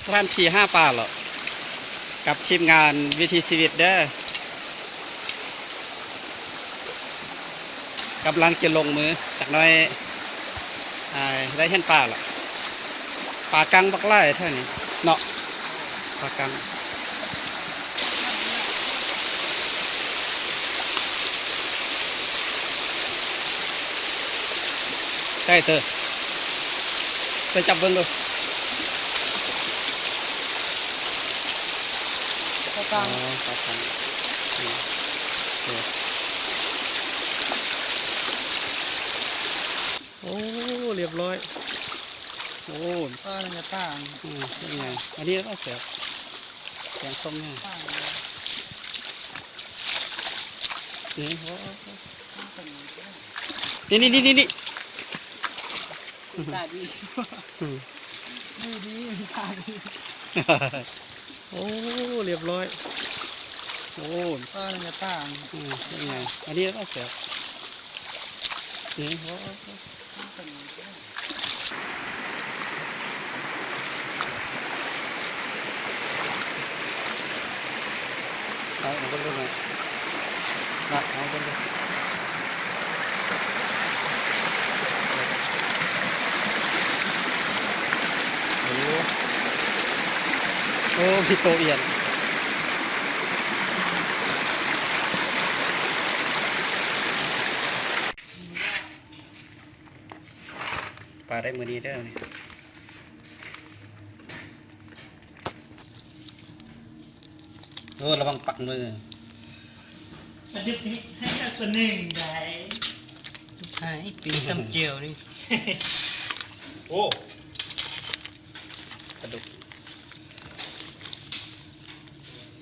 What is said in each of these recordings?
ສະຖານທີ່ຫາປາເນາະ ກັບທີມງານວິຖີຊີວິດເດີ ກຳລັງຈະລົງມືຈັກໜ້ອຍ ອາ ໄດ້ເຫັນປາລະ ປາກັງບັກຫຼາຍແຖວນີ້ເນາະ ປາກັງ. ໃກ້ເຕີ ໃສ່ຈັບເບິ່ງດູ ປາກັງ ອໍ ປາກັງ ອືມ ໂອ້ ລຽບຮ້ອຍ ໂອ້ ປາ ປາ ອືມ ເປັນຫຍັງ ອັນນີ້ລະແຊບ ແກງສົ້ມນີ້ ນີ້ ໂອ້ ນີ້ ນີ້ ນີ້ ນີ້ ນີ້ ຕາດີ ອືມ ມືດີ ຕາດີ ໂອ້ ລຽບຮ້ອຍ ໂອ້ ປາ ປາ ອືມ ເປັນຫຍັງ ອັນນີ້ລະແຊບ ນີ້ ໂອ້ ເອົາ ເອົາເບິ່ງດູ ເອົາເບິ່ງດູ ໂອ້ ໂອ້ ມີໂຕອຽນ. ປາໄດ້ມື້ນີ້ເດີ ໂອ້ ລະວັງປັກມື ປາດຸກນີ້ໃຫ້ເຮົາຕົວໜຶ່ງໄດ໋ ຫາຍ ປີ້ງຕຳແຈ່ວນີ້ ໂອ້ ປາດຸກ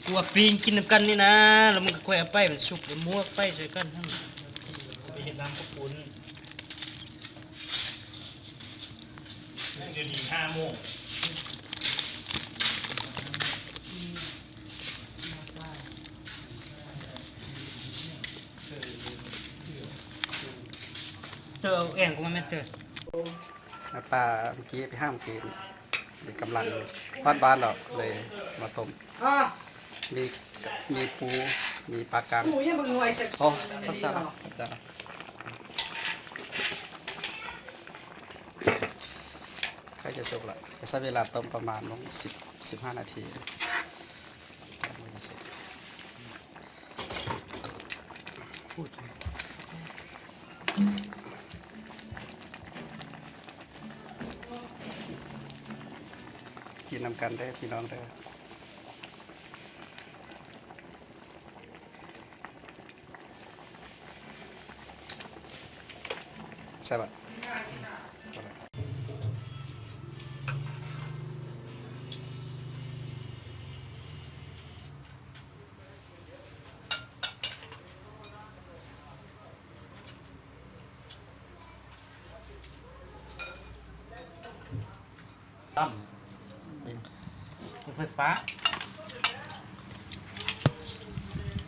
ກວດປີ້ງກິນນຳກັນນີ້ນະ ແລ້ວມັນກໍຄ່ອຍເອົາໄປ ມັນສຸກ ແລ້ວມົວໄຟໃສ່ກັນ ໄປເຮັດນ້ຳເຂົ້າປຸ້ນ ດຽວນີ້ຫ້າໂມງ ເຕີ ເອົາແອ່ງກວ່າແມ່ນເຕີ ອາ ປາເມື່ອກີ້ໄປຫາເມື່ອກີ້ນີ້ ນີ້ກຳລັງຮອດບ້ານແລ້ວ ເລີຍມາຕົ້ມ ມີ ມີປູ ມີປາກາງ ໂອ້ ຂອບໃຈຫຼາຍ ຂອບໃຈຫຼາຍ ໃກ້ຈະສຸກລະ ຈະໃຊ້ເວລາຕົ້ມປະມານ ສິບ ສິບຫ້ານາທີ. ກິນນຳກັນເດີພີ່ນ້ອງເດີ. ແຊບບໍ່? ຕັ້ມ ເປັນໄຟຟ້າ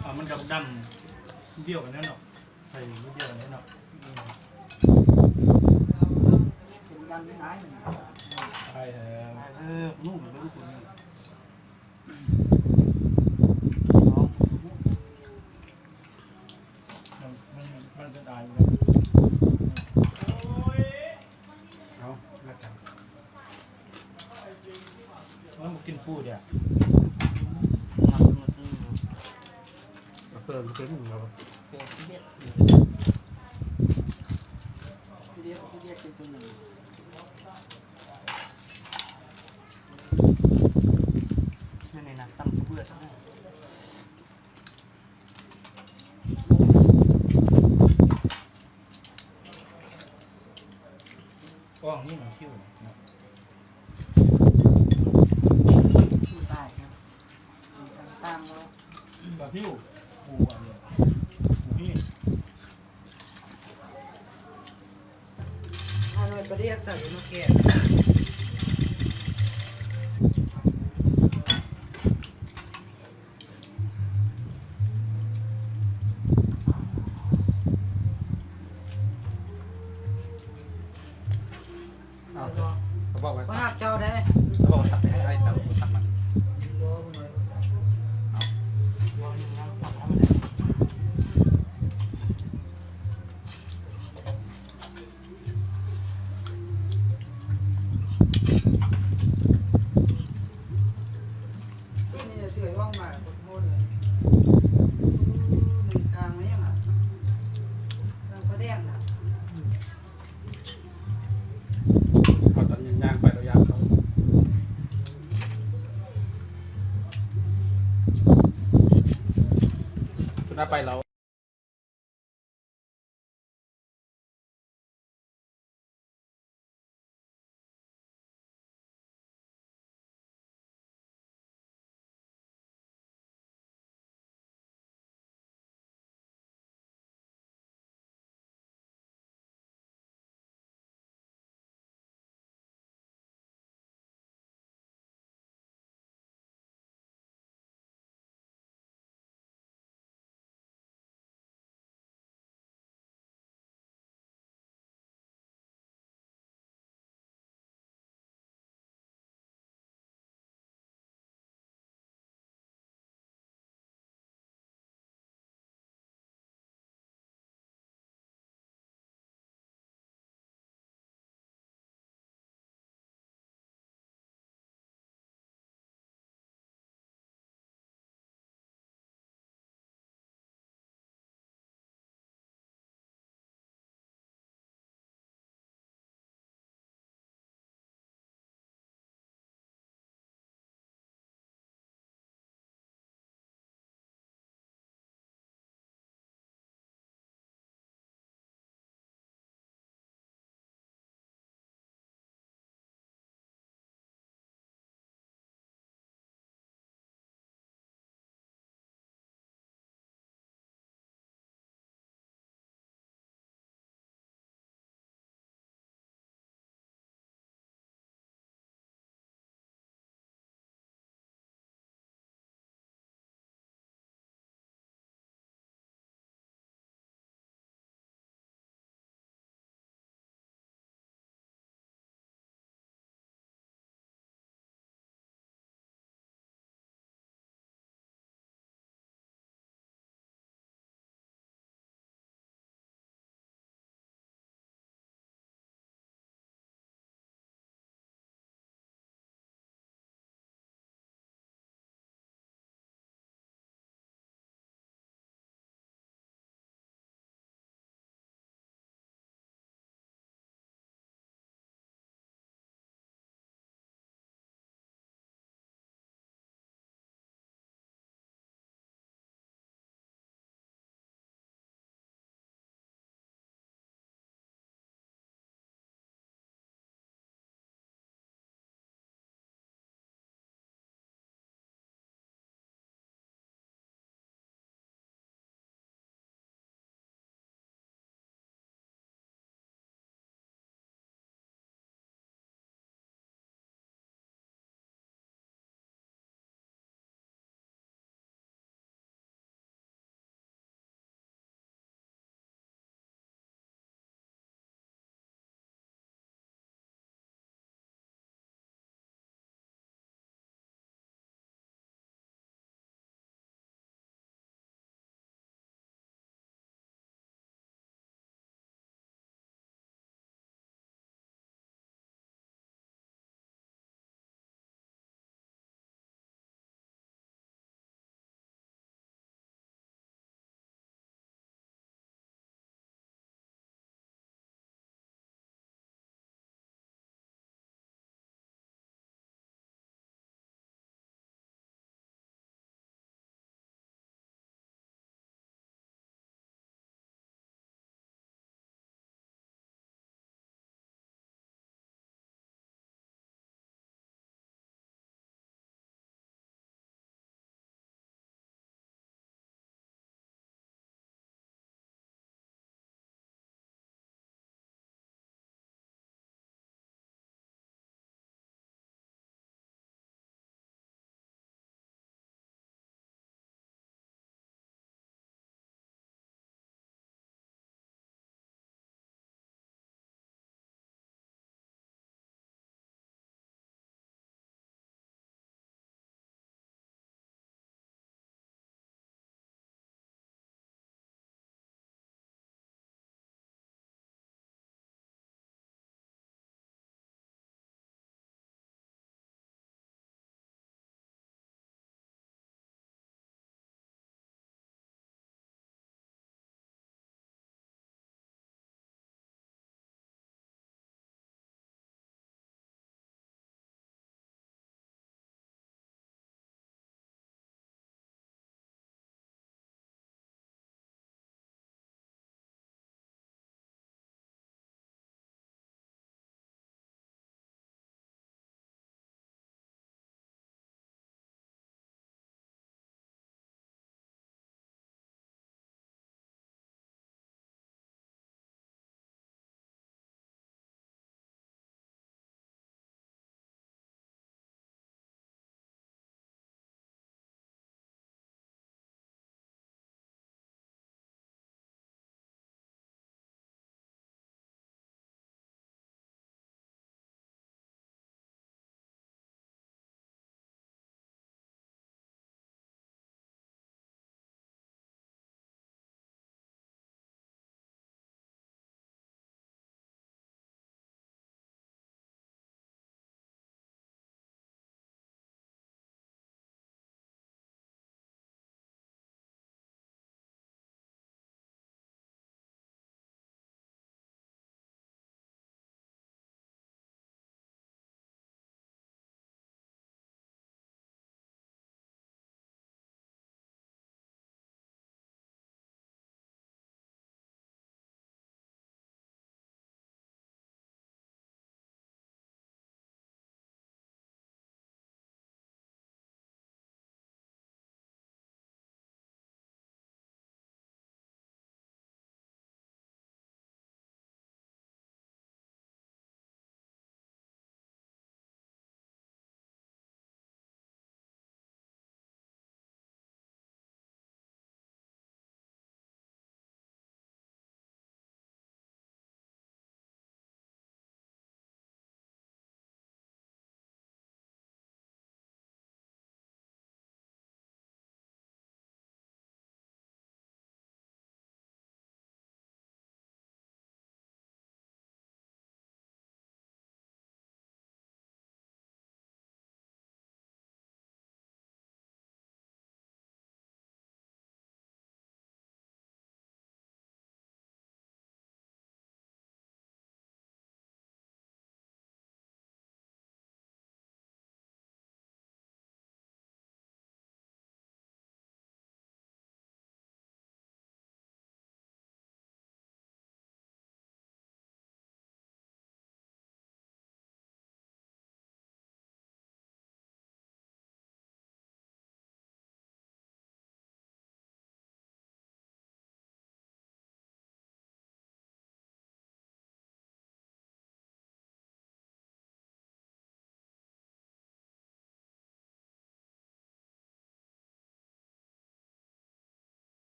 ເອົາມັນດຳໆ ດຽວກັນແລ້ວເນາະ ໃສ່ດຽວກັນແລ້ວເນາະ ອືມ ເປັນດຳຫຼາຍ ຫຼາຍແທ້ ເອີ ນຸ່ມເລີຍທຸກຄົນ. ມັນ ມັນ ມັນເປັນອາຍຢູ່ແລ້ວ ເອົາ ແລ້ວກັນ ມັນບໍ່ກິນປູເດ ເຕີມເຕັມແລ້ວ ເຕີມເດັດ ເດັດ ເດັດ ເຕັມຕົວໜຶ່ງ ແມ່ນນີ້ນະ ຕຳເບື່ອຊະ. ອ່ອງນີ້ມັນຄິວເນາະ ຕາຍເນາະ ການສ້າງເນາະ ບໍ່ຫິວ ບໍ່ອັນນີ້ ບໍ່ຫິວ. ເອົາໜ້ອຍປາແດກໃສ່ມາແກງ ເອົາ ເຂົາບອກວ່າ ບໍ່ຮັກເຈົ້າເດ້ ເຂົາບອກວ່າຕັກໄປໃຫ້ອ້າຍເຈົ້າ. ມັນກາງໄວ້ຫຍັງອ່ະ? ເອົາປາແດກນະ. ເອົາຕອນຍ່າງໆໄປ ລາວຢ້ານເຂົາ ຈະໄດ້ໄປແລ້ວ.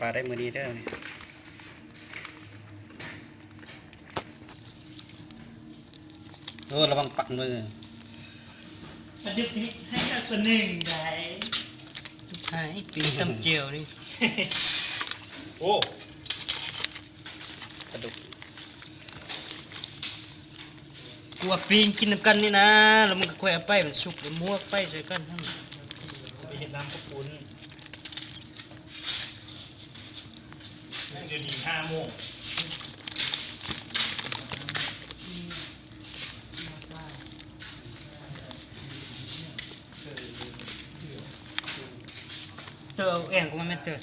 ປາໄດ້ມື້ນີ້ເດີ. ໂອ້ ລະວັງປັກມື. ປາດຸກນີ້ໃຫ້ເອົາຕົວໜຶ່ງໄດ໋. ໃຫ້ປີ້ງຕຳແຈ່ວນີ້. ໂອ້ ປາດຸກ ກວດປີ້ງກິນນຳກັນນີ້ນະ ແລ້ວມັນກໍຄ່ອຍເອົາໄປ ມັນສຸກ ມັນມົວໄຟໃສ່ກັນຫັ້ນ. ໄປເຮັດນ້ຳເຂົ້າປຸ້ນ. ດຽວນີ້ຫ້າໂມງ. ເຕີ ເອົາແອ່ງອອກມາແມ່ນເຕີ.